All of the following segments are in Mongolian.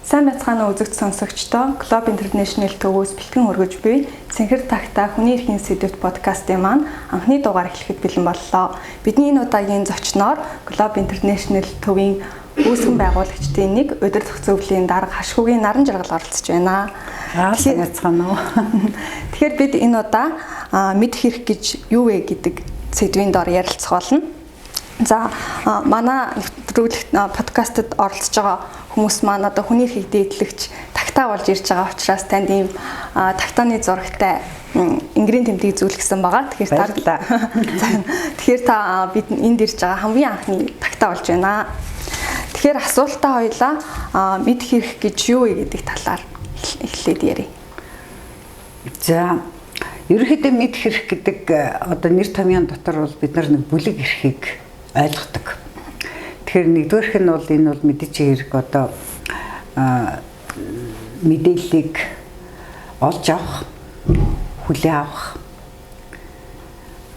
Сайн байцгаана уу үзэгч сонсогчдоо Globe International төвөөс бэлтгэн хөргөж буй Цэнхэр тагтаа хүний эрхийн сэдвт подкастын маань анхны дугаар эхлэхэд бэлэн боллоо. Бидний энэ удаагийн зочноор Globe International төвийн үүсгэн байгуулагчдын нэг удирдах зөвлөлийн дарга Хашгуугийн Наран Жаргал оролцож байна. Сайн байцгаана уу. Тэгэхээр бид энэ удаа мэдэх хэрэг гэж юу вэ гэдэг сэдвийн дор ярилцах болно. За, манай нэвтрүүлэгт подкастт оролцож байгаа хүмүүс маань одоо хүний эрхийг дээдлэгч тагтаа болж ирж байгаа учраас танд ийм тагтааны зурагтай энгэрийн тэмдгийг зүүлгэсэн байгаа. Тэгэхээр та тэгэхээр та бид энд ирж байгаа хамгийн анхны тагтаа болж байна. Тэгэхээр асуултаа хоёлаа мэдэх хэрэг гэж юу вэ гэдэг талаар эхлээд ярья. За, ерөнхийдөө мэдэх хэрэг гэдэг одоо нэр томьёон дотор бол бид нар нэг бүлэг эрхийг ойлгодог. Тэгэхээр нэгдүгээрх нь бол энэ бол мэдээж хэрэг одоо мэдээллийг олж авах, хүлээн авах,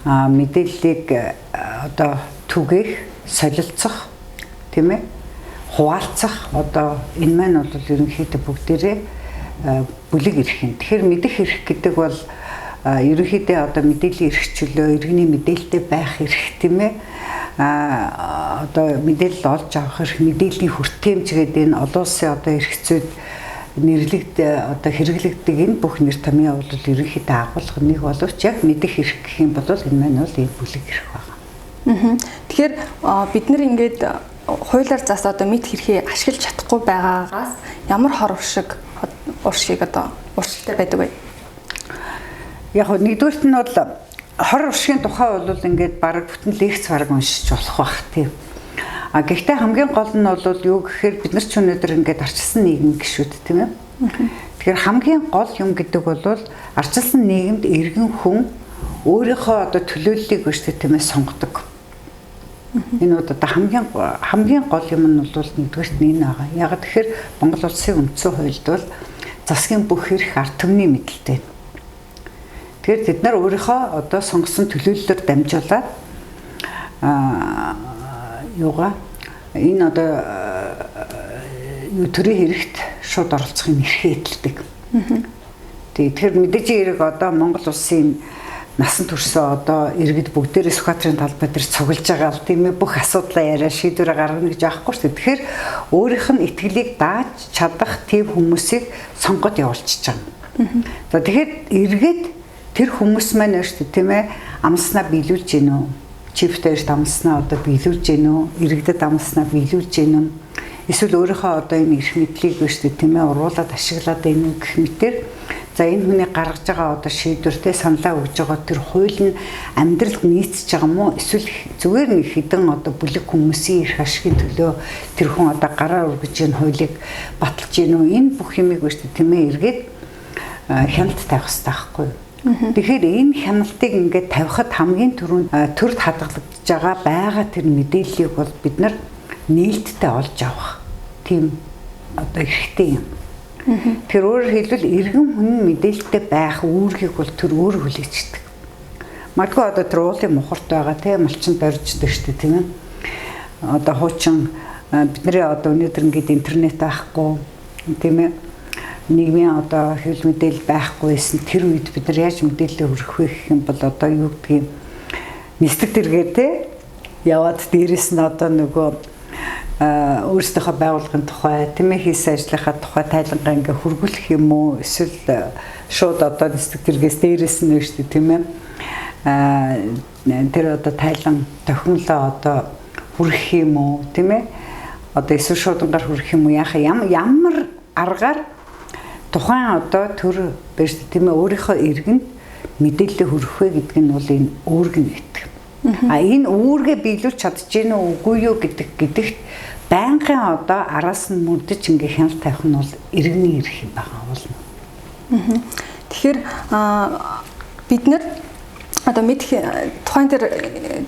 мэдээллийг одоо түгээх, солилцох, тийм ээ, хуваалцах, одоо энэ маань бол ерөнхийдөө бүгдээрээ бүлэг эрх юм. Тэгэхээр мэдэх эрх гэдэг бол ерөнхийдөө одоо мэдээллийн эрх чөлөө, иргэний мэдээлэлтэй байх эрх, тийм ээ, одоо мэдээлэл олж авах эрх, мэдээллийн хүртээмж гэдэг энэ олон улсын одоо эрх зүйд нэрлэгд одоо хэрэглэгддэг энэ бүх нэр томьёо бол ерөнхийдөө агуулга нэг боловч яг мэдэх эрх гэх юм бол энэ маань бол ийм бүлэг эрх байна. Тэгэхээр бид нар ингээд хуулиар заас одоо мэдэх эрхийг ашиглаж чадахгүй байгаагаас ямар хор уршиг одоо уршигтай байдаг вэ? Яг нэгдүгээрт нь бол хор уршигын тухай бол ингээд бараг бүтэн лекц бараг уншиж болох бах тийм. А гэхдээ хамгийн гол нь бол юу гэхээр бид нар ч өнөөдөр ингээд арчилсан нийгэм гишүүд, тийм ээ. Тэгэхээр хамгийн гол юм гэдэг бол арчилсан нийгэмд иргэн хүн өөрийнхөө одоо төлөөллийг биш тийм ээ сонгодог. Энэ бол одоо хамгийн гол юм нь бол нэгдүгээрт нь энэ байгаа. Яг тэгэхээр Монгол улсын үндсэн хуульд бол засгийн бүх эрх ард түмний мэдэлтэй. Тэгэхээр тэд нар өөрийнхөө одоо сонгосон төлөөллөөр дамжуулаад юугаа энэ одоо юу төрийн хэрэгт шууд оролцохын эрхээ эдэлдэг. Тэгэхээр мэдээж хэрэг одоо Монгол улсын насан туршаа одоо иргэд бүгдээрээ Сүхбаатарын талбай дээр цуглаж байгаа л тийм ээ, бүх асуудлаа яриа шийдвэрээ гаргана гэж аахгүй шүү дээ. Тэгэхээр өөрийнх нь итгэлийг дааж чадах тийм хүмүүсийг сонгоод явуулчихж байгаа. За, тэгэхээр эргээд тэр хүмүүс маань шүү дээ, тийм ээ, амласнаа биелүүлж гин үү? Чифтэрт амласнаа одоо биелүүлж гин үү? Иргэдэд амласнаа биелүүлж гин үү? Эсвэл өөрийнхөө одоо энэ эрх мэдлийг шүү дээ, тийм ээ, уруулаад ашиглаад байна уу гэх мэтэр, за энэ хүний гаргаж байгаа одоо шийдвэртэй саналаа өгж байгаа тэр хууль нь амьдралд нийцэж байгаа мó эсвэл зүгээр нэг хідэн одоо бүлэг хүмүүсийн эрх ашигын төлөө тэр хүн одоо гараар өргөж энэ хуулийг баталж гин үү? Энэ бүх юмыг шүү дээ, тийм ээ, эргээд хяналт тавих хэрэгтэй байхгүй юу? Тэгэхээр энэ хяналтыг ингээд тавихад хамгийн түрүүнд төрд хадгалагдж байгаа тэр мэдээллийг бол бид нар нээлттэй олж авах тийм одоо эрхтэй юм. Тэр өөрөөр хэлбэл иргэн хүн мэдээлэлтэй байх үүргийг бол тэр өөр хүлээждэг. Магадгүй одоо тэр уулын мухарт байгаа тийм малчинд дорждог шүү дээ, тийм ээ. Одоо хуучин бидний одоо өнөөдөр ингээд интернет байхгүй, тийм ээ, нийгмийн одоо хэвлэл мэдээлэл байхгүй байсан тэр үед бид нар яаж мэдээлэлээ хүргэх вэ гэх юм бол одоо юу гэдгийг нисдэг тэргээр те яваад дээрэс нь одоо нөгөө өөрсдийнхөө байгууллагын тухай, тийм ээ, хийсэн ажлынхаа тухай тайлангаа ингээ хүргүүлэх юм уу эсвэл шууд одоо нисдэг тэргээс дээрэс нь шүү дээ, тийм ээ, тэр одоо тайлан тохимлоо одоо хүргэх юм уу, тийм ээ, одоо эсвэл шуудангаар хүргэх юм уу, яхаа ямар аргаар тухайн одоо төр байж тийм ээ өөрийнхөө иргэнд мэдээлэл хүргэх вэ гэдэг нь бол энэ үүрэг нь байдаг. А энэ үүргээ биелүүлж чадж гин үү үгүй юу гэдэгт байнгын одоо араас нь мөрдөж ингээ хяналт тавих нь бол иргэний эрх юм байгаа болно. Тэгэхээр бид нар Одоо мэдэх тухайн тэр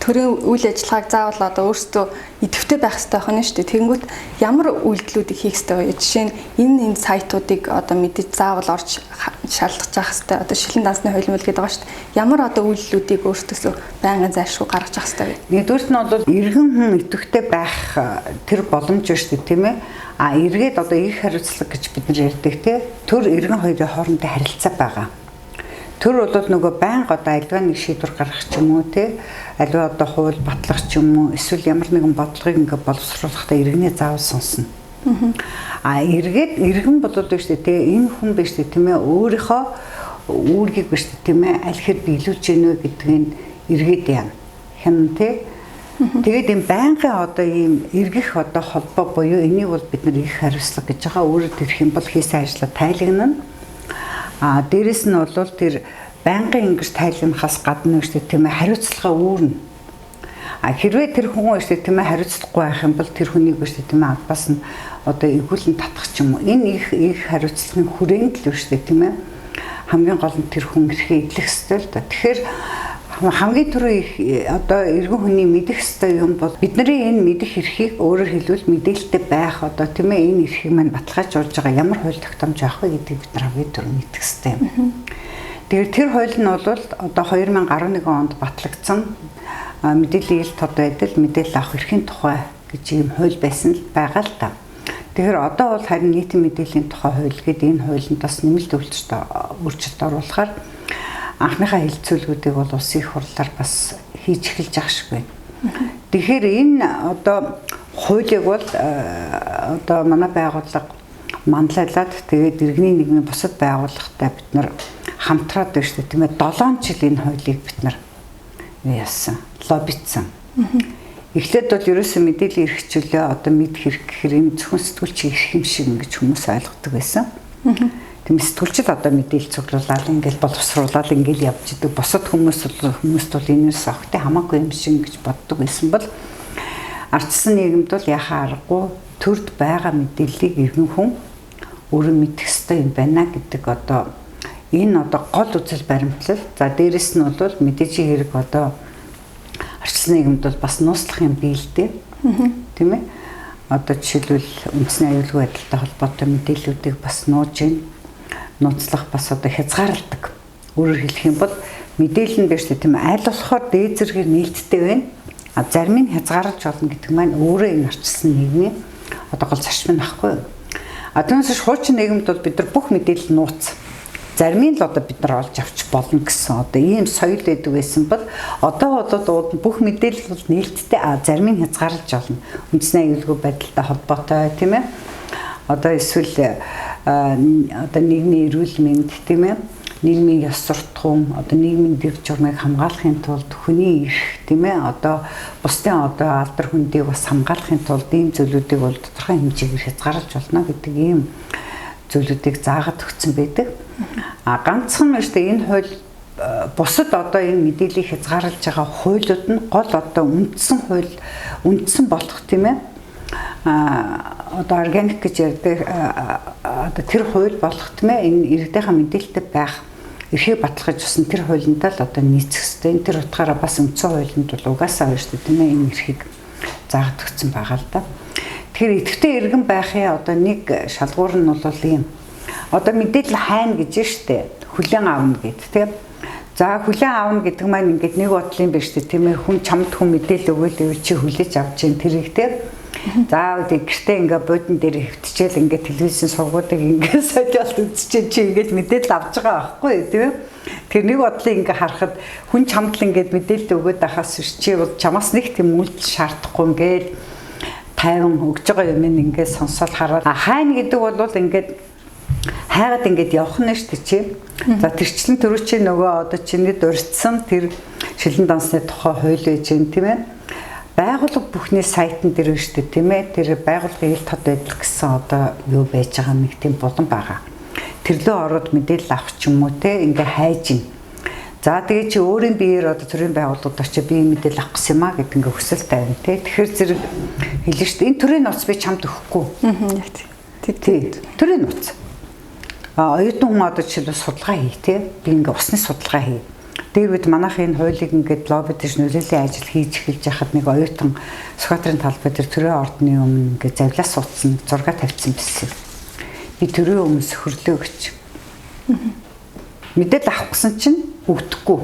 төрийн үйл ажиллагааг заавал одоо өөрсдөө идэвхтэй байх хэрэгтэй байх нь шүү дээ. Тэгэнгүүт ямар үйлдэлүүдийг хийх хэрэгтэй вэ? Жишээ нь энэ сайтуудыг одоо мэдээж заавал орж шалгаж явах хэрэгтэй. Одоо шилэн дансны хууль мөл гэдэг байгаа шүү дээ. Ямар одоо үйлдэлүүдийг өөрсдөөсөө байнгын зайлшгүй гаргаж явах хэрэгтэй вэ? Нэгдүгüрт нь бол иргэн хүн идэвхтэй байх тэр боломж шүү дээ, тийм ээ. А эргээд одоо их хариуцлага гэж бид нар ярьдаг те. Төр иргэн хоёрын хоорондын харилцаа байгаа. Төр бол нөгөө байнга одоо альва нэг шийдвэр гаргах ч юм уу те, альва одоо хууль батлах ч юм уу, эсвэл ямар нэгэн бодлогыг ингээ боловсруулахдаа иргэнээ заавал сонсно. А эргээд иргэн болоод байна шүү дээ те, энэ хүн биш үү тийм ээ, өөрийнхөө үүргийг биш үү тийм ээ, аль хэр биелүүлж гэнэ вэ гэдгийг эргээд яана. Хян те. Тэгээд энэ байнгын одоо ийм эргэх одоо холбоо буюу энийг бол бид нар их хариуцлага гэж байгаа. Өөрөөр тэрх юм бол хийсэн ажлаа тайлагнана. А дээрэс нь бол тэр байнгын ингэж тайлагнахаас гадна шүү дээ тийм ээ, хариуцлага үүрнэ. А хэрвээ тэр хүн шүү дээ тийм ээ, хариуцлагагүй байх юм бол тэр хүнийг шүү дээ тийм ээ, албаас нь одоо эргүүлэн татах ч юм уу. Энэ их хариуцлагын хүрээнд л шүү дээ тийм ээ, хамгийн гол нь тэр хүн эрхээ эдлэх ёстой л да. Тэгэхээр хамгийн түрүү их одоо эргэн хүний мэдэх ёстой юм бол бидний энэ мэдэх эрхийг өөрөөр хэлбэл мэдээлэлтэй байх одоо тийм ээ, энэ эрхийг маань баталгаажуулж байгаа ямар хууль тогтоомж авах вэ гэдгийг бид нар хамгийн түрүү мэдэх ёстой юм. Тэгэхээр тэр хууль нь бол одоо 2011 онд батлагдсан мэдээллийн ил тод байдал мэдээлэл авах эрхийн тухай гэж ийм хууль байсан л байгаа л да. Тэгэхээр одоо бол харин нийтийн мэдээллийн тухай хууль гэдэг энэ хуулинд бас нэмэлт өөрчлөлт оруулахаар анхныхаа хэлцүүлгүүдийг бол улсын их хурлаар бас хийж эхэлж байгаа шиг байна. Тэгэхээр энэ одоо хуулийг бол одоо манай байгууллага манлайлаад тэгээд иргэний нийгмийн бусад байгууллагатай бид нар хамтраад байна шүү дээ. Тийм ээ, 7 жил энэ хуулийг бид нар яасан, лоббитсан. Эхлээд бол ерөөсөө мэдээллийн эрх чөлөө одоо мэдэх эрх гэхээр энэ зөвхөн сэтгүүлчийн эрх юм шиг ингэж хүмүүс ойлгодог байсан. Тийм сэтгүүлчид одоо мэдээлэл цуглуулаад ингээл боловсруулаад ингээл явж идэг. Бусад хүмүүст бол энэс огтой хамаагүй юм шиг ингэж боддог байсан бол ардчсан нийгэмд бол яхаа аргагүй төрд байгаа мэдээллийг иргэн хүн өөрөө мэдэх ёстой юм байна гэдэг одоо энэ одоо гол үзэл баримтлал. За дээрэс нь бол мэдээжийн хэрэг одоо ардчсан нийгэмд бол бас нууцлах юм бий л дээ. Тийм ээ. Одоо жишээлбэл үндэсний аюулгүй байдалтай холбоотой мэдээллүүдийг бас нууж гин. Нууцлах бас одоо хязгаарладаг. Өөрөөр хэлэх юм бол мэдээлэл нь биш тийм аль болохоор дээд зэргээр нээлттэй байна. А зарим нь хязгаарлаж болно гэдэг маань өөрөө энэ ардчилсан нийгмийн одоо гол зарчим нь багхгүй юу. А түүнээс биш хуучин нийгэмд бол бид нар бүх мэдээлэл нууц. Зарим нь л одоо бид нар олж авч болно гэсэн одоо ийм соёл байдаг байсан бол одоо бол бүх мэдээлэл бол нээлттэй, а зарим нь хязгаарлаж болно. Үндэсний аюулгүй байдалтай холбоотой тийм ээ. Одоо эсвэл одоо нийгмийн эрүүл мэнд тийм ээ, нийгмийн ёс суртахуун, одоо нийгмийн дэв журмыг хамгаалахын тулд хүний эрх тийм ээ, одоо бусдын одоо алдар хүндийг бас хамгаалахын тулд ийм зүйлүүдийг бол тодорхой хэмжээгээр хязгаарлаж болно гэдэг ийм зүйлүүдийг заагаад өгсөн байдаг. А ганцхан нь шүү дээ энэ хууль бусад одоо энэ мэдээллийг хязгаарлаж байгаа хуулиуд нь гол одоо үндсэн хууль үндсэн болох тийм ээ, одоо органик гэж ярьдаг одоо тэр хууль болох тийм ээ, энэ иргэдийнхаа мэдээлэлтэй байх эрхийг баталгаж өсөн тэр хуулиндаа л одоо нийцэх ёстой. Энэ тэр утгаараа бас үндсэн хуулинд бол угаасаа байна шүү дээ тийм ээ, энэ эрхийг заагаад өгсөн байгаа л да. Тэгэхээр идэвхтэй иргэн байхын одоо нэг шалгуур нь бол ийм одоо мэдээлэл хайна гэж шүү дээ, хүлээн авна гэд тийм. За хүлээн авна гэдэг маань ингээд нэг бодлын биш үү тийм ээ, хүн чамд хүн мэдээлэл өгөөл чи хүлээж авч чинь тэрийг тийм. За тэг гэртээ ингээ буудан дээр хэвтчихэл ингээ телевизийн сургуудыг ингээ солиод үзчихээ чи ингээд мэдээлэл авч байгаа байхгүй тийм ээ. Тэр нэг бодлын ингээ харахад хүн чамд л ингээд мэдээлэл өгөөд байхаас биш чи бол чамаас нэг тийм үйлдэл шаардахгүй ингээд тайван өгж байгаа юм ингээ сонсоод хараад. А хайна гэдэг бол ингээд хайгаад ингээд явах нь шүү дээ чи. За тэрчлэн түрүү чи нөгөө одоо чиний дурдсан тэр шилэн дансны тухай хууль байж гэн тийм ээ. Байгууллага бүхний сайтн дээр шүү дээ тийм ээ. Тэр байгууллагын ил тод байдал гэсэн одоо юу байж байгаа нэг тийм булан байгаа. Тэрлөө ороод мэдээлэл авах ч юм уу те ингээ хайж гин. За тэгээ чи өөрийн биеэр одоо төрийн байгууллагад очиж би мэдээлэл авах гэсэн юм а гэдэг ингээ хүсэл тавина те. Тэгэхээр зэрэг хэлнэ шүү дээ. Энэ төрийн нууц би чамд өгөхгүй. Яг тий. Төрийн нууц. А оюутан хүн одоо жишээлбэл судалгаа хий те. Би ингээ усны судалгаа хий. Дээр бид манайх энэ хуулийг ингээд лобби дэш нөлөөлийн ажил хийж эхэлж байхад нэг оюутан Сүхбаатарын талбай дээр төрийн ордны өмнө ингээд завлаас суудсан зураг тавьсан байсан. Би төрийн өмнө сөхөрлөө гэж. Мэдээлэл авах гэсэн чинь өгдөхгүй.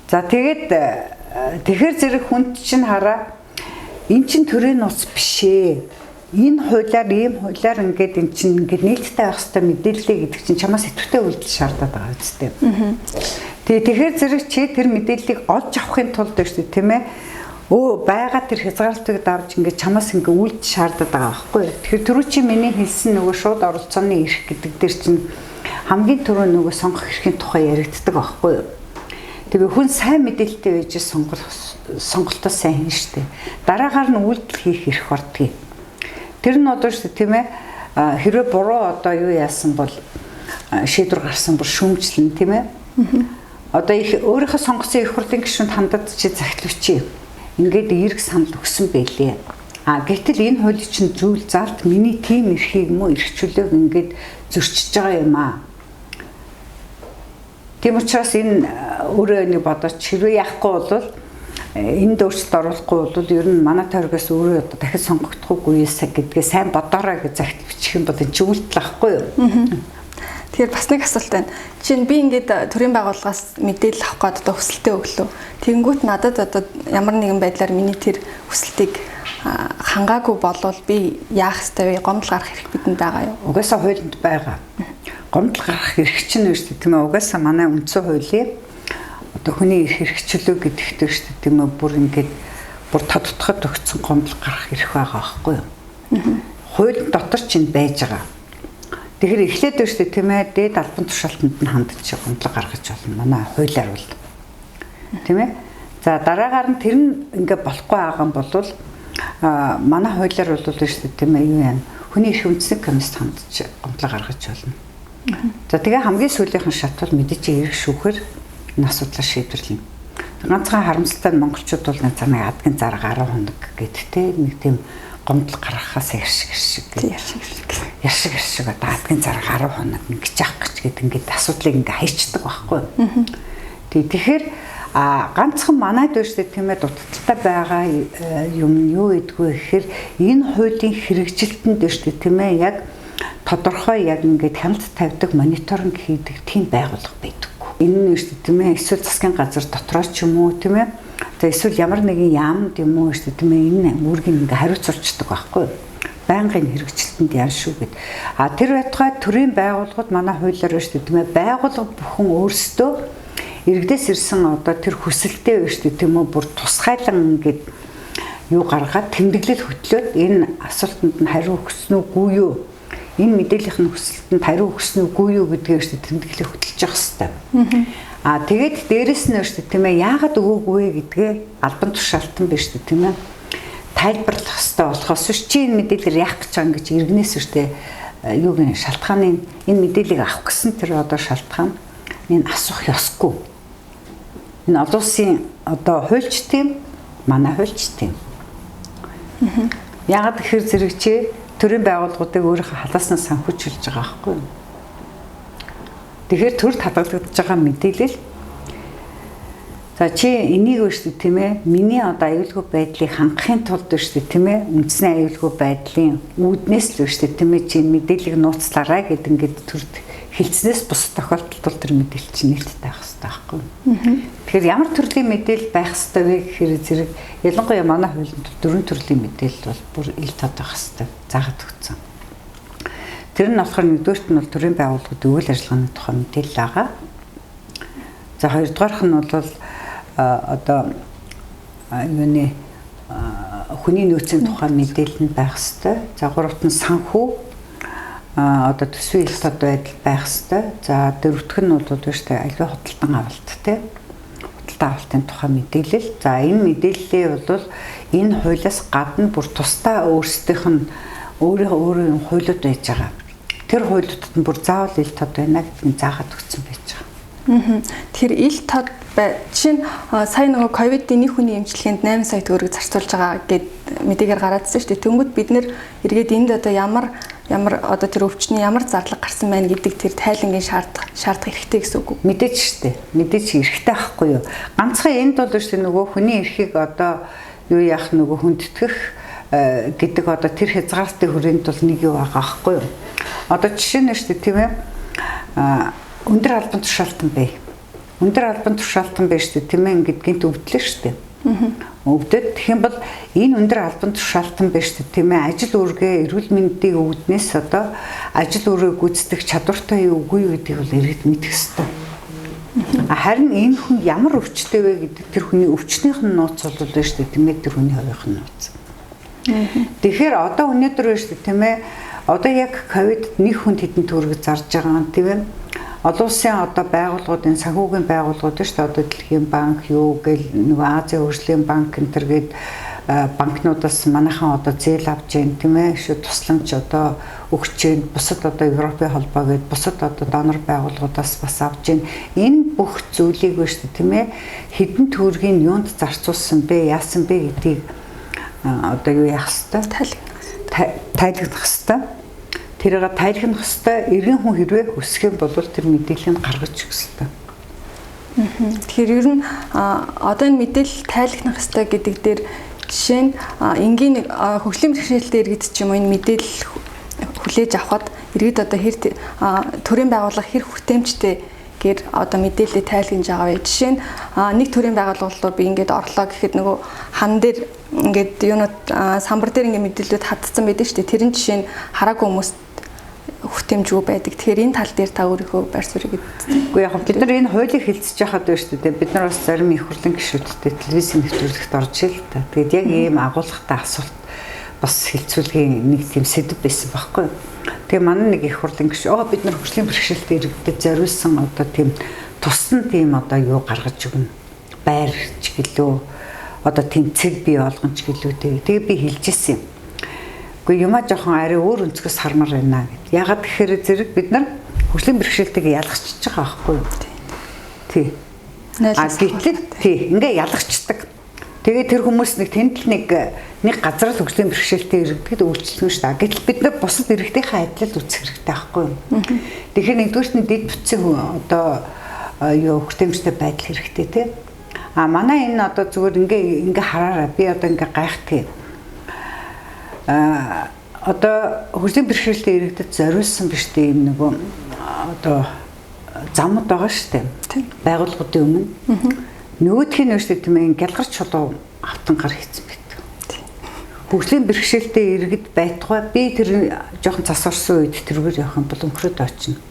За тэгээд тэгэхэр зэрэг хүнд чинь хараа эн чинь төрийн нууц биш ээ. Энэ хуулиар ийм хуулиар ингээд эн чинь ингээд нээлттэй байх хэвээр мэдээлэлээ гэдэг чинь чамаас идэвхтэй үйлдэл шаардаад байгаа үстэй. Тэгээ тэгэхээр зэрэг чи тэр мэдээллийг олж авахын тулд байна шүү дээ, тийм ээ. Өө байгаа тэр хязгаарлалтыг давж ингээд чамаас ингээд үйлдэл шаардаад байгаа байхгүй юу. Тэгэхээр түрүү чи миний хэлсэн нөгөө шууд оролцооны эрх гэдэг дээр чинь хамгийн түрүү нөгөө сонгох эрхийн тухай яригддаг байхгүй юу. Тэгээ хүн сайн мэдээлэлтэй байж сонголтоо сайн хийнэ шүү дээ. Дараагаар нь үйлдэл хийх эрх бардгийг. Тэр нь одоо шүү дээ, тийм ээ. Хэрвээ буруу одоо юу яасан бол шийдвэр гарсан бүр шүүмжлэн, тийм ээ. Одоо их өөрийнхөө сонгосон их хурлын гишүүнд хандаад чи захидлууч. Ингээд эерэг санал өгсөн байлээ. А гэтэл энэ хууль чинь зүйл залт миний тийм эрхийг мө эрх чөлөөг ингээд зөрчиж байгаа юм аа. Тийм учраас энэ өөрөө нэг бодооч хэрвээ яахгүй бол энд өөрчлөлт оруулахгүй бол ер нь манай тойргоос өөрөө одоо дахиж сонгогдохгүй гэдгээ сайн бодоорой гэж захидал бичих юм бол энэ чи үйлдэл ахгүй юу? Тэгэхээр бас нэг асуулт байна. Жишээ нь би ингээд төрийн байгууллагаас мэдээлэл авах гээд одоо хүсэлтээ өглөө. Тэгэнгүүт надад одоо ямар нэгэн байдлаар миний тэр хүсэлтийг хангаагүй болвол би яах ёстой вэ? Гомдол гаргах эрх бидэнд байгаа юу? Угаасаа хуулинд байгаа. Гомдол гаргах эрх чинь шүү дээ, тийм ээ. Угаасаа манай үндсэн хуулийн одоо хүний эрх эрхчлөө гэдэгтэй шүү дээ, тийм ээ. Бүр ингээд бүр тодтогход өгсөн гомдол гаргах эрх байгаа байхгүй юу? Хууль дотор чинь байж байгаа. Тэгэхээр эхлээд байна шүү дээ, тийм ээ, дээд албан тушаалтанд нь хандаж гомдол гаргаж болно. Манай хуулиар бол. Тийм ээ. За дараагаар нь тэр нь ингээ болохгүй байгаа юм бол манай хуулиар бол шүү дээ, тийм ээ, юу яана? Хүний эрх үндэсний комиссд хандаж гомдол гаргаж болно. За тэгээ хамгийн сүүлийнхэн шат бол мэдээж эрх шүүхээр энэ асуудлаа шийдвэрлэнэ. Ганцхан харамсалтай нь монголчууд бол нэг замыг адгийн зарга 10 хоног гэдэг те нэг тийм гомдол гаргахаас ярьшиг ярьшиг одоо адгийн зарга 10 хоног ингэж яах гэж гэдэг ингээд асуудлыг ингээ хайчдаг байхгүй. Тэгэхээр ганцхан манайд байна шүү дээ, тийм ээ, дутагдaltaй байгаа юм нь юу гэдгүү гэхээр энэ хуулийн хэрэгжилтэнд байна шүү дээ, тийм ээ, яг тодорхой яг ингээд хяналт тавьдаг мониторинг хийдэг тийм байгууллага байдаггүй. Энэ нь шүү дээ, тийм ээ, эсвэл засгийн газар дотроо ч юм уу, тийм ээ. За эсвэл ямар нэгэн яамд юм уу шүү дээ, тийм ээ, энэ үүргийг ингээ хариуцуулцдаг байхгүй юу? Байнгын хэрэгжилтэнд яан шүү гэд. А тэр байтугай төрийн байгууллагууд манай хуулиар байна шүү дээ, тийм ээ, байгууллага бүхэн өөрсдөө иргэдээс ирсэн одоо тэр хүсэлтээ байна шүү дээ, тийм үү, бүр тусгайлан ингээд юу гаргаад тэмдэглэл хөтлөөд энэ асуултанд нь хариу өгсөн үгүй юу? Энэ мэдээллийн хүсэлтэнд хариу өгсөн үгүй юу гэдгээр шүү дээ тэмдэглэл хөтлөж явах хэрэгтэй. А тэгээд дээрэс нь шүү дээ, тийм ээ, яагаад өгөөгүй вэ гэдгээ албан тушаалтан биш үү, тийм ээ, тайлбарлах хэрэгтэй болохоос биш чи энэ мэдээлэлээр яах гэж байгаа гэж иргэнээс шүү дээ юуг нь шалтгааны энэ мэдээллийг авах гэсэн тэр одоо шалтгаан энэ асуух ёсгүй. Энэ олон улсын одоо хуульч тийм, манай хуульч тийм. Яагаад гэхээр зэрэг чи төрийн байгууллагуудыг өөрийнхөө халааснаас санхүүжүүлж байгаа байхгүй юу? Тэгэхээр төрд хадгалагдаж байгаа мэдээлэл за чи энийг шүү дээ, тийм ээ, миний одоо аюулгүй байдлыг хангахын тулд шүү дээ, тийм ээ, үндэсний аюулгүй байдлын үүднээс л шүү дээ, тийм ээ, чи мэдээллийг нууцлаарай гэдэг ингээд төрд хэлцнээс бус тохиолдолд бол тэр мэдээлэл чинь нээлттэй байх хэрэгтэй байхгүй юу? Тэгэхээр ямар төрлийн мэдээлэл байх хэрэгтэй вэ гэхээр зэрэг ялангуяа манай хуулинд дөрвөн төрлийн мэдээлэл бол бүр ил тод байх хэрэгтэй заагаад өгсөн. Тэр нь болохоор нэгдүгээрт нь бол төрийн байгууллагууд үйл ажиллагааны тухай мэдээлэл байгаа. За хоёрдугаарх нь бол одоо юуны хүний нөөцийн тухай мэдээлэл нь байх хэрэгтэй. За гуравт нь санхүү одоо төсвийн ил тод байдал байх хэрэгтэй. За дөрөвдөх нь бол шүү дээ аливаа худалдан авалт те. Худалдан авалтын тухай мэдээлэл. За энэ мэдээллээ бол энэ хуулиас гадна бүр тусдаа өөрсдийнх нь өөрийн хуулиуд байж байгаа. Тэр хуулиудад нь бүр заавал ил тод байна гэдгийг нь заагаад өгсөн байж байгаа. Тэгэхээр ил тод жишээ нь сая нөгөө ковидын нэг хүний эмчилгээнд 8 сая төгрөг зарцуулж байгаа гэд мэдээгээр гараадсан шүү дээ. Тэнгүүд бид нэр эргээд энд одоо ямар Ямар одоо тэр өвчний ямар зарлага гарсан байна гэдэг тэр тайлангийн шаардах хэрэгтэй гэсэн үг үү? Мэдээч штэ. Мэдээч эрхтэй байхгүй юу? Ганцхан энд бол штэ нөгөө хүний эрхийг одоо юу яах нөгөө хүндэтгэх гэдэг одоо тэр хязгаартын хүрээнд бол нэг юу байгаа байхгүй юу? Одоо жишээ нь штэ тийм ээ. Өндөр албан тушаалтан бай. Өндөр албан тушаалтан бай штэ тийм ээ, ингээд гинт өвдлөө штэ. Өвдөд тэгэх юм бол энэ өндөр албан тушаалтан биш тийм ээ, ажил үүргээ эрүүл мэндийн үүднээс одоо ажил үүргээ гүйцэтгэх чадвартай юу үгүй юу гэдгийг бол иргэд мэдэх ёстой. Харин энэ хүн ямар өвчтэй вэ гэдэг тэр хүний өвчнийх нь нууц бол шүү дээ тийм ээ, тэр хүний хувийнх нь нууц. Тэгэхээр одоо өнөөдөр шүү дээ тийм ээ, одоо яг ковид нэг хүнд хэдэн төгрөг зарж байгаа юм тийм ээ. Олон улсын одоо байгууллагуудын санхүүгийн байгууллагууд шүү дээ, одоо Дэлхийн банк юу гэл нөгөө Азийн хөгжлийн банк энэ төр гээд банкнуудаас манайхан одоо зээл авч जैन тийм ээ, шүү тусламж одоо өгч जैन, бусад одоо Европын холбоо гээд бусад одоо донор байгууллагуудаас бас авч जैन. Энэ бүх зүйлийг шүү дээ тийм ээ, хэдэн төгрөгийн юунд зарцуулсан бэ, яасан бэ гэдгийг одоо юу яах хэвээр тайлбарлах хэвээр. Тэрийг тайлбарлах хэвээр иргэн хүн хэрвээ хүсэх юм бол тэр мэдээллийг гаргаж өгөх хэвээр. Тэгэхээр ер нь одоо энэ мэдээлэл тайлбарлах хэвээр гэдэг дээр жишээ нь энгийн хөгжлийн бэрхшээлтэй иргэд ч юм уу энэ мэдээлэл хүлээж авахад иргэд одоо хэр төрийн байгууллага хэр хүртээмжтэй гэр одоо мэдээлэлээ тайлгнаж байгаа вэ? Жишээ нь нэг төрийн байгууллага руу би ингээд орлоо гэхэд нөгөө хан дээр ингээд юунууд самбар дээр ингээд мэдээлэлүүд хадсан байдаг шүү дээ. Тэр нь жишээ нь хараагүй хүмүүс хүртээмжгүй байдаг. Тэгэхээр энэ тал дээр та өөрийнхөө байр суурийг Үгүй яг бид нар энэ хуулийг хэлцэж байхад байна шүү дээ. Бид нар бас зарим их хурлын гишүүдтэй телевизийн нэвтрүүлэгт орж ил та. Тэгээд яг ийм агуулгатай асуулт бас хэлцүүлгийн нэг тийм сэдэв байсан байхгүй юу? Тэгээ манай нэг их хурлын гишүү бид нар хөгжлийн бэрхшээлтэй иргэдэд зориулсан одоо тийм туссан тийм одоо юу гаргаж өгнө. Байр ч гэлөө одоо тийм цэг бий болгон ч гэлөө тэгээ би хэлжсэн юм. Үгүй юмаа жоохон арай өөр өнцгөөс хармаар байна гэд. Ягаад гэхээр зэрэг бид нар хөгжлийн бэрхшээлтэйг ялгчиж байгаа байхгүй юу? Тий. А гэтэл тий ингээ ялгчдаг. Тэгээ тэр хүмүүс нэг тэнд л нэг газар л хөгжлийн бэрхшээлтэй иргэдэд үйлчлэнэ шүү дээ. Гэтэл бид нар бусад иргэдийнхээ адил үзэх хэрэгтэй байхгүй юу? Тэгэхээр нэгдүгüрт нь дэд бүтцийн одоо юу хүртээмжтэй байдал хэрэгтэй тий. А манай энэ одоо зүгээр ингээ хараараа би одоо ингээ гайхдаг. Одоо хөгжлийн бэрхшээлтэй иргэдэд зориулсан биш үү юм нөгөө одоо замууд байгаа шүү дээ. Байгууллагуудын өмнө. Нөгөөх нь шүү дээ тийм ээ гялгар чулуу автан гар хийцэн байдаг. Хөгжлийн бэрхшээлтэй иргэд байтугай би тэр жоохон цас орсон үед тэргээр явах юм бол өнгөрөөд очино.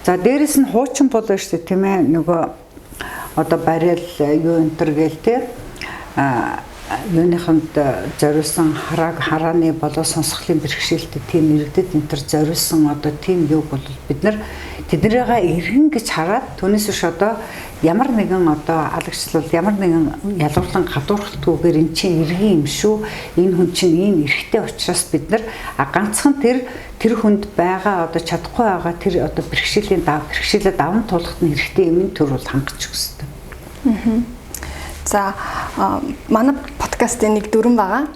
За дээрэс нь хуучин бол шүү дээ тийм ээ нөгөө одоо барил юу энэ төр гээл те юуныханд зориулсан харааны болоо сонсголын бэрхшээлтэй тийм иргэдэд энэ төр зориулсан одоо тийм юг бол бид нар тэднийгээ иргэн гэж хараад түүнээс биш одоо ямар нэгэн одоо алагчлал ямар нэгэн ялгуурлан гадуурхалтгүйгээр эн чинь иргэн юм шүү, энэ хүн чинь ийм эрхтэй учраас бид нар ганцхан тэр хүнд байгаа одоо чадахгүй байгаа тэр одоо бэрхшээлээ даван туулахад нь хэрэгтэй юм төр бол хангаж өгөх ёстой. За манай подкастын нэг дүрэм байгаа.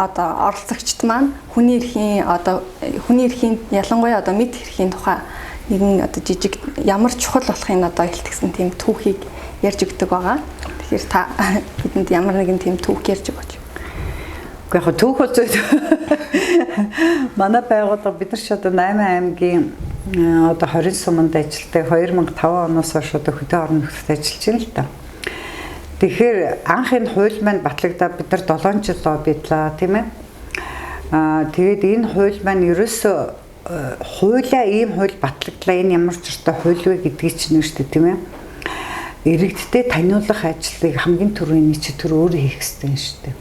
Одоо оролцогчд маань хүний эрхийн одоо хүний эрхийн ялангуяа одоо мэд эрхийн тухай нэгэн одоо жижиг ямар чухал болохыг одоо илтгэсэн тийм түүхийг ярьж өгдөг байгаа. Тэгэхээр та бидэнд ямар нэгэн тийм түүх ярьж өгөөч. Үгүй яг түүх бол зөв. Манай байгууллага бид нар ч одоо 8 аймгийн одоо 20 суманд ажилладаг 2005 оноос хойш одоо хөдөө орон нутгад ажиллаж байна л да. Тэгэхээр анх энэ хууль маань батлагдаад бид нар 7 жил лоббидлаа тийм ээ. Тэгээд энэ хууль маань ерөөсөө хуулиа ийм хууль батлагдлаа энэ ямар ч ёстой хууль вэ гэдгийг чинь шүү дээ тийм ээ. Иргэдтэй таниулах ажлыг хамгийн түрүүний чи тэр өөрөө хийх ёстой юм шүү дээ.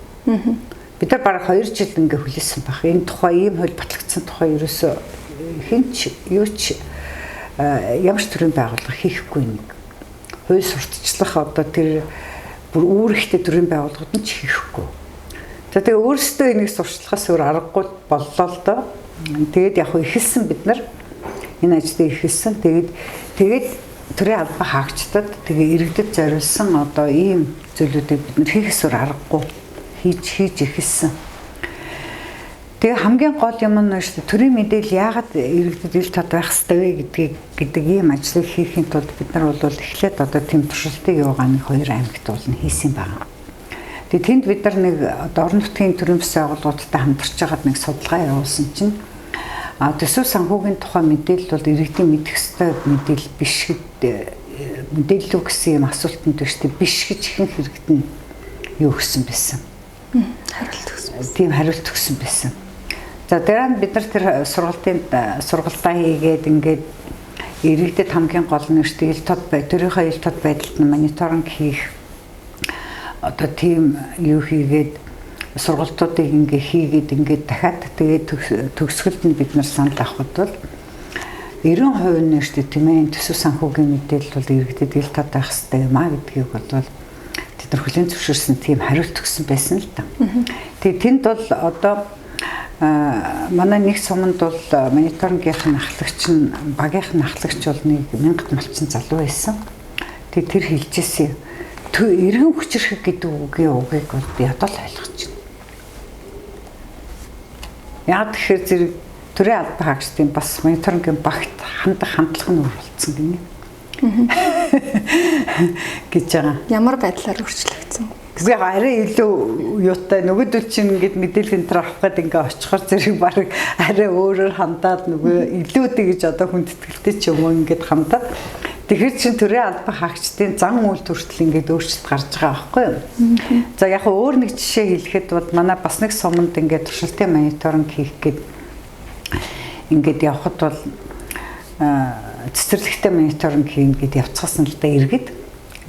Бид нар бараг 2 жил ингээ хүлээсэн баг. Энэ тухай ийм хууль батлагдсан тухай ерөөсөө хэн ч юу ч ямар ч төрлийн байгууллага хийхгүй нэг. Хууль сурталчлах одоо тэр бүр үүрэгтэй төрлийн байгууллагууд нь ч хийхгүй. За тэгээ өөрсдөө энийг сурчлахаас өөр аргагүй боллоо л доо. Тэгээд яг хөө эхэлсэн бид нар энэ ажлыг эхэлсэн. Тэгээд төрийн албан хаагчдад тэгээ иргэдэд зориулсан одоо ийм зүйлүүдийг бид нар хийхээс өөр аргагүй хийж эхэлсэн. Тэгээ хамгийн гол юм нь шүү дээ. Төрийн мэдээлэл яагаад иргэдэд ил тод байх ёстой вэ гэдгийг гэдэг ийм ажлыг хийхийн тулд бид нар бол эхлээд одоо тэм туршилтыг юугаа нэг хоёр аймагт бол нь хийсэн байна. Тэгээ тэнд бид нар нэг одоо орон нутгийн төрийн бус байгууллагуудтай хамтарч байгаад нэг судалгаа явуулсан чинь төсөв санхүүгийн тухай мэдээлэл бол иргэдийн мэдэх ёстой мэдээлэл биш мэдээлэл үү гэсэн юм асуултанд биш биш гэж ихэнх иргэд нь юу өгсөн байсан. Хариулт өгсөн байсан. Тийм хариулт өгсөн байсан. За дараа нь бид нар тэр сургалтаа хийгээд ингээд иргэдэд хамгийн гол нь шүү дээ ил тод бай төрийнхөө ил тод байдалд нь мониторинг хийх одоо тийм юу хийгээд сургалтуудыг ингээ хийгээд ингээд дахиад тэгээд төгсгөлд нь бид нар санал авахд бол 90% нь шүү дээ тийм ээ төсөв санхүүгийн мэдээлэл бол иргэдэд ил тод байх хэрэгтэй юм а гэдгийг бол тэд нар хүлээн зөвшөөрсөн тийм хариулт өгсөн байсан л да. Тэгээд тэнд бол одоо манай нэг суманд бол мониторингийнх нь ахлагч нь багийнх нь ахлагч бол нэг 1000 малчин залуу байсан. Тэгээд тэр хэлжсэн эргэн хүчирхэг гэдэг үгийн угийг бол би одоо л ойлгож байна. Яг тэгэхээр зэрэг төрийн албан хаагчдын бас мониторингийн багт хандах хандлага нь өөрчлөлтсөн гинэ. гэж байгаа. Ямар байдлаар өөрчлөгдсөн? Гэхдээ арай илүү юутай нөгөөдөл чинь ингээд мэдээлэл энэ төр авах гээд ингээ очихоор зэрэг баг арай өөрөөр хандаад нөгөө илүү тэгж одоо хүндэтгэлтэй ч юм уу ингээд хандаад тэгэхээр чинь төрийн албан хаагчдын зан үйл төртөл ингээд өөрчлөлт гарч байгаа байхгүй юу? За яг өөр нэг жишээ хэлэхэд бол манай бас нэг суманд ингээд туршилтын мониторинг хийх гээд ингээд явхад бол цэцэрлэгтэй мониторинг хийн гээд явцгаасан л да иргэд.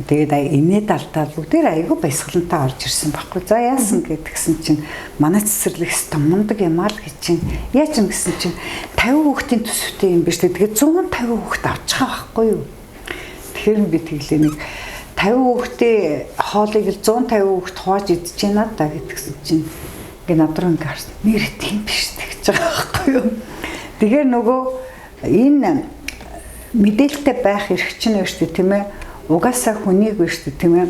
Тэгээд инээд алдаад бүгдээр айгүй баясгалантай орж ирсэн байхгүй. За яасан гэдгсэн чинь манай цэцэрлэг хэвээр мундаг юм аа л гэж чинь. Яаж юм гэсэн чинь 50 хүүхдийн төсөвтэй юм биш. Тэгээд 150 хүүхд авч байгаа байхгүй юу? Тэгэхээр би тэглээ нэг 50 хүүхдээ хоолыг л 150 хүүхд хувааж идэж байна да гэдгсэн чинь ингээ над руу ингээ харсан. Нэр тийм биш тэгж байгаа байхгүй юу? Тэгэхээр нөгөө энэ мэдээлэлтэй байх эрх чинь байна шүү дээ тийм ээ. Угаасаа хүнийг биш үү тийм ээ.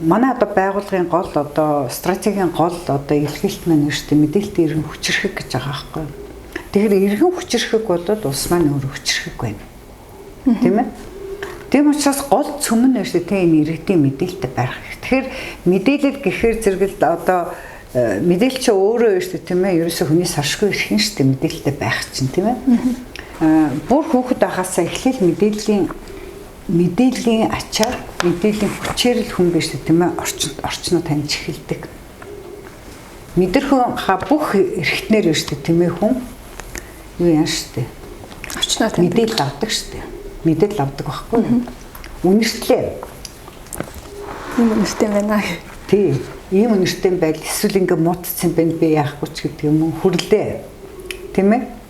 Манай одоо байгууллагын гол одоо стратегийн гол одоо илэрхийлэлт маань шүү дээ мэдээлэлтэй иргэн хүчирхэг гэж байгаа байхгүй. Тэгэхээр иргэн хүчирхэг бол улс маань өөр хүчирхэг байна. Тийм ээ. Тийм учраас гол цөм нь шүү дээ энэ иргэдийн мэдээлэлтэй байх. Тэгэхээр мэдээлэл гэхээр зэрэг л одоо мэдээлэл чи өөрөө шүү дээ тийм ээ. Ерөөсөө хүний саршгүй эрх нь шүү дээ мэдээлэлтэй байх чинь тийм ээ. Бүр хүүхэд байхасаа эхлээл мэдээллийн ачаар мэдээллийн хүчээр л хүн биш тийм ээ орчноо таньж эхэлдэг. Мэдэрхүү ха бүх эрхтнэр биш тийм ээ хүн юу яан штэ. Орчноо таньдаг. Мэдээлэл авдаг штэ. Мэдээлэл авдаг байхгүй юу? Үнэртлээ. Ийм үнэртэй байна. Тий. Ийм үнэртэй байл эсвэл ингээ муутцсан байна би яахгүй ч гэдэг юм уу хүрлээ. Тийм ээ?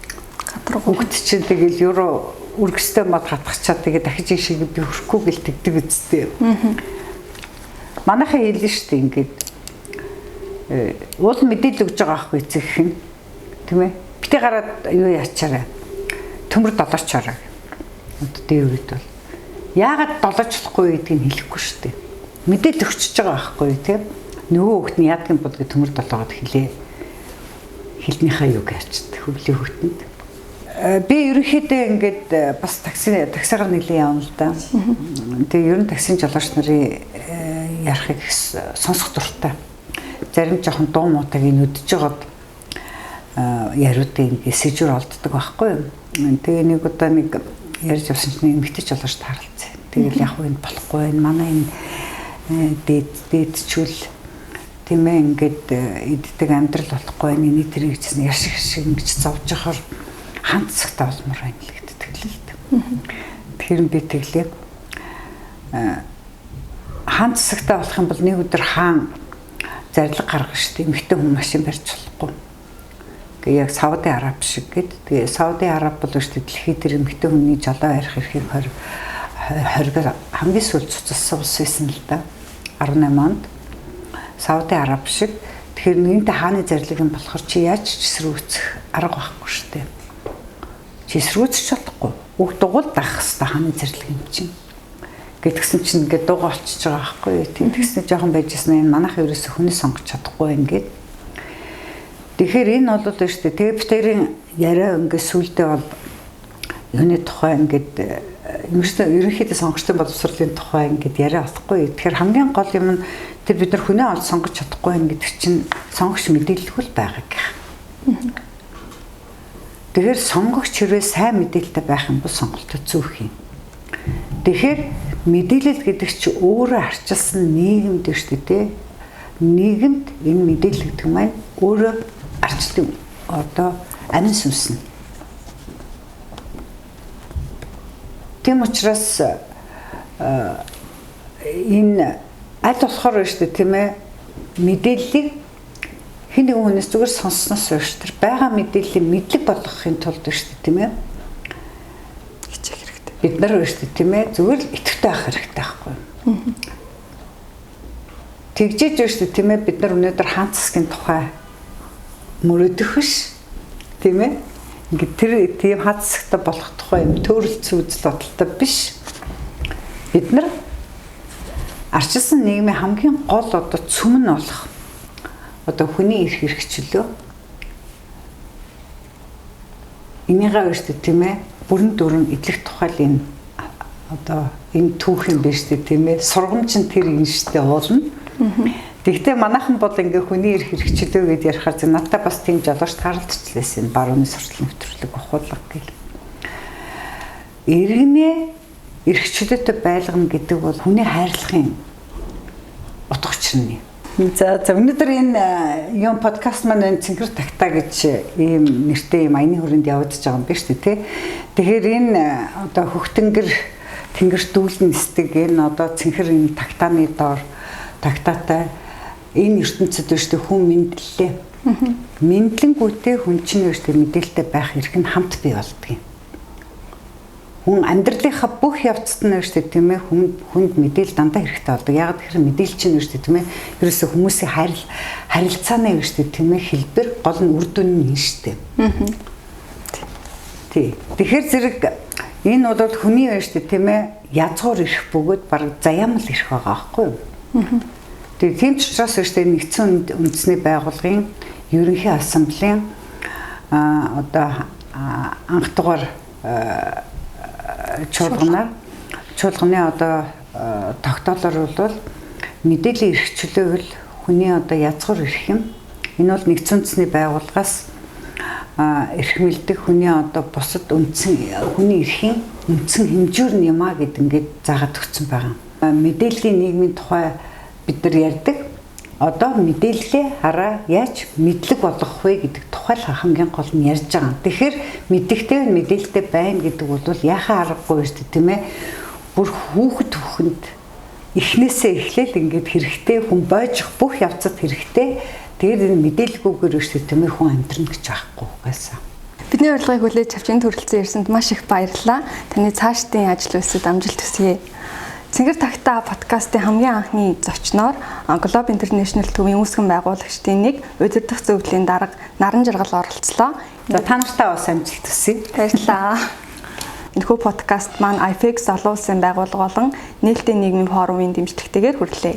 Гадар хүүхд чинь тэгэл ерөө үргэстэй мод хатгачаад тэгээ дахиж ийшээ би хөрөхгүй гэл тэгдэг үсттэй. Манайхан хэлнэ шүү дээ ингээд уул мэдээлэл өгж байгаа аахгүй эцэг их нь. Тийм ээ? Битээ гараад юу яачаарай. Төмөр долоочоорой. Одоо дээр үед бол яагаад долооч болохгүй гэдгийг хэлэхгүй шүү дээ. Мэдээлэл өгчөж байгаа байхгүй тийм. Нөгөө хүүхд нь яадаг юм бол гэ төмөр долоогод хэлээ. Хэлнийхээ юу гэж хөвлийн хүүхдэнд. Би ерөнхийдөө ингээд бас таксигаар нэлээд явна л да. Тэгээ ер нь таксийн жолооч нарын ярахыг сонсох дуртай. Зарим жоохон дуу муутайг нүдэж байгаад яриудыг ингээд сэжүр олддог байхгүй юу. Тэгээ нэг удаа нэг ярьж явсан чинь эмэгтэй жолооч тааралцсан. Тэгэл яг уу энэ болохгүй байна. Манай энэ дээдчүүл тийм ээ ингээд иддэг амьдрал болохгүй байна. Эний тэрийг гэсэн яшиг шиг ингэж зовж явахаар хаан засагтай болмоор байна л гэдэг л дээ. Тэгэхээр би тэглээ. Хаан засагтай болох юм бол нэг өдөр хаан зарлиг гаргах шүү дээ. Эмэгтэй хүн машин барьж болохгүй. Ингээ яг Сауди Араб шиг гээд. Тэгээ Сауди Араб бол шүү дээ дэлхийд тэр эмэгтэй хүний жолоо барих эрхийг хоригоор хамгийн сүүлд цуцалсан улс байсан л да. 18 онд Сауди Араб шиг. Тэгэхээр нэгэнтээ хааны зарлиг юм болохоор чи яаж ч эсрүүцэх арга байхгүй шүү дээ. Чи эсрүүцэж чадахгүй. Үг дугуул дагах хэвээр хааны зарлиг юм чинь. Гэтгсэн чинь ингээд дуугаа олчиж байгаа байхгүй юу. Тэгсэн жоохон байжсэн энэ манайх ерөөсө хүний сонгож чадахгүй юм гээд. Тэгэхээр энэ бол шүү дээ. Тэгээ битэрийн яриа ингээд сүулдэ бол юуны тухай ингээд ерөнхийдөө сонгогчдын боловсролын тухай ингээд яриа болохгүй. Тэгэхээр хамгийн гол юм нь тэр бид нар хүнээ олж сонгож чадахгүй юм гэдэг чинь сонгогч мэдээлэлгүй л байгаа гэх. Тэгэхээр сонгогч хэрвээ сайн мэдээлэлтэй байх юм бол сонголтоо зөв хийн. Тэгэхээр мэдээлэл гэдэг чинь өөрөө арчилсан нийгэмд шүү дээ. Нийгэмд энэ мэдээлэл гэдэг маань өөрөө арчилсан одоо амин сүнс нь. Тийм учраас энэ аль болохоор шүү дээ, тийм ээ, мэдээллийг хэн нэгэн хүнээс зүгээр сонссоноос биш тэр байгаа мэдээллийг мэдлэг болгохын тулд шүү дээ, тийм ээ, хичээх хэрэгтэй. Бид нар шүү дээ, тийм ээ, зүгээр л идэвхтэй байх хэрэгтэй байхгүй юу? Тэгжээж шүү дээ, тийм ээ, бид нар өнөөдөр хаан засгийн тухай мөрөдөх биш, тийм ээ. Ингээд тэр тийм хад засагтай болох тухай юм төөрөлдсөн үзэл бодолтой биш. Бид нар арчилсан нийгмийн хамгийн гол одоо цөм нь болох одоо хүний эрх эрхчлөө. Энийгээ өөртөө тийм ээ бүрэн дүрэн эдлэх тухай л энэ одоо энэ түүх юм биш үү тийм ээ. Сургамж нь тэр юм штэ уулна. Тэгтээ манайхан бол ингээ хүний эрх хэрэгчлөө гэдээ ярихаар зөв надтай бас тийм жолооч тааралдчихлээсэн барууны суртал нэвтрүүлэг ухуулга гэл. Иргэнээ эрхчлөөтэй байлгана гэдэг бол хүний хайрлахын утга учир нь. За өнөөдөр энэ юм подкаст маань энэ цэнхэр тагтаа гэж ийм нэртэй ийм аяны хүрээнд явагдаж байгаа юм биш үү те. Тэгэхээр энэ одоо хөхтөнгөр тэнгэрт дүүлэн нисдэг энэ одоо цэнхэр энэ тагтааны доор тагтаатай энэ ертөнцид биш үү хүн мэндлээ. Мэндлэнгүүтээ хүн чинь биш үү мэдээлэлтэй байх эрх нь хамт бий болдгийг. Хүн амьдралынхаа бүх явцад нь биш үү тийм ээ хүнд мэдээлэл дандаа хэрэгтэй болдог. Яг тэгэхээр мэдээлэл чинь биш үү тийм ээ ерөөсөө хүмүүсийн харилцааны биш үү тийм ээ хэлбэр гол нь үр дүн нь шүү дээ. Тий. Тэгэхээр зэрэг энэ бол хүний биш үү тийм ээ язгуур эрх бөгөөд бараг заяамл эрх байгаа байхгүй юу? Тэгээ тийм ч учраас шүү дээ нэгдсэн үндэсний байгууллагын ерөнхий ассамблеийн одоо анх дугаар чуулганы одоо тогтоолоор бол мэдээллийн эрх чөлөөл хүний одоо язгуур эрх юм. Энэ бол нэгдсэн үндэсний байгууллагаас эрхмэлдэх хүний одоо бусад үндсэн хүний эрхийн үндсэн хэмжүүр нь юм а гэд ингээд заагаад өгсөн байгаа. Мэдээллийн нийгмийн тухай бид нар ярьдаг. Одоо мэдээллээ хараа яаж мэдлэг болгох вэ гэдэг тухай л хамгийн гол нь ярьж байгаа. Тэгэхээр мэдлэгтэй мэдээлэлтэй байна гэдэг бол яхаа аргагүй шүү дээ, тийм ээ. Бүр хүүхэд хүүхэнд эхнээсээ эхлээл ингээд хэрэгтэй хүн бойжих бүх явцад хэрэгтэй. Тэгэхээр энэ мэдээлэлгүйгээр шүү дээ, тийм ээ, хүн амьдрна гэж байхгүй угаасаа. Бидний урилгыг хүлээж авч энэ төрөлцөн ирсэнд маш их баярлалаа. Таны цаашдын ажил үйлсэд амжилт хүсье. Цэнгэр тагтаа подкастын хамгийн анхны зочноор Globe International төвийн үүсгэн байгуулагчдын нэг удирдах зөвлөлийн дарга Наран Жаргал оролцлоо. За та нартай бас амжилт хүсье. Баярлалаа. Энэхүү подкаст маань iFix олон улсын байгууллага болон нээлттэй нийгмийн форумын дэмжлэгтэйгээр хүрлээ.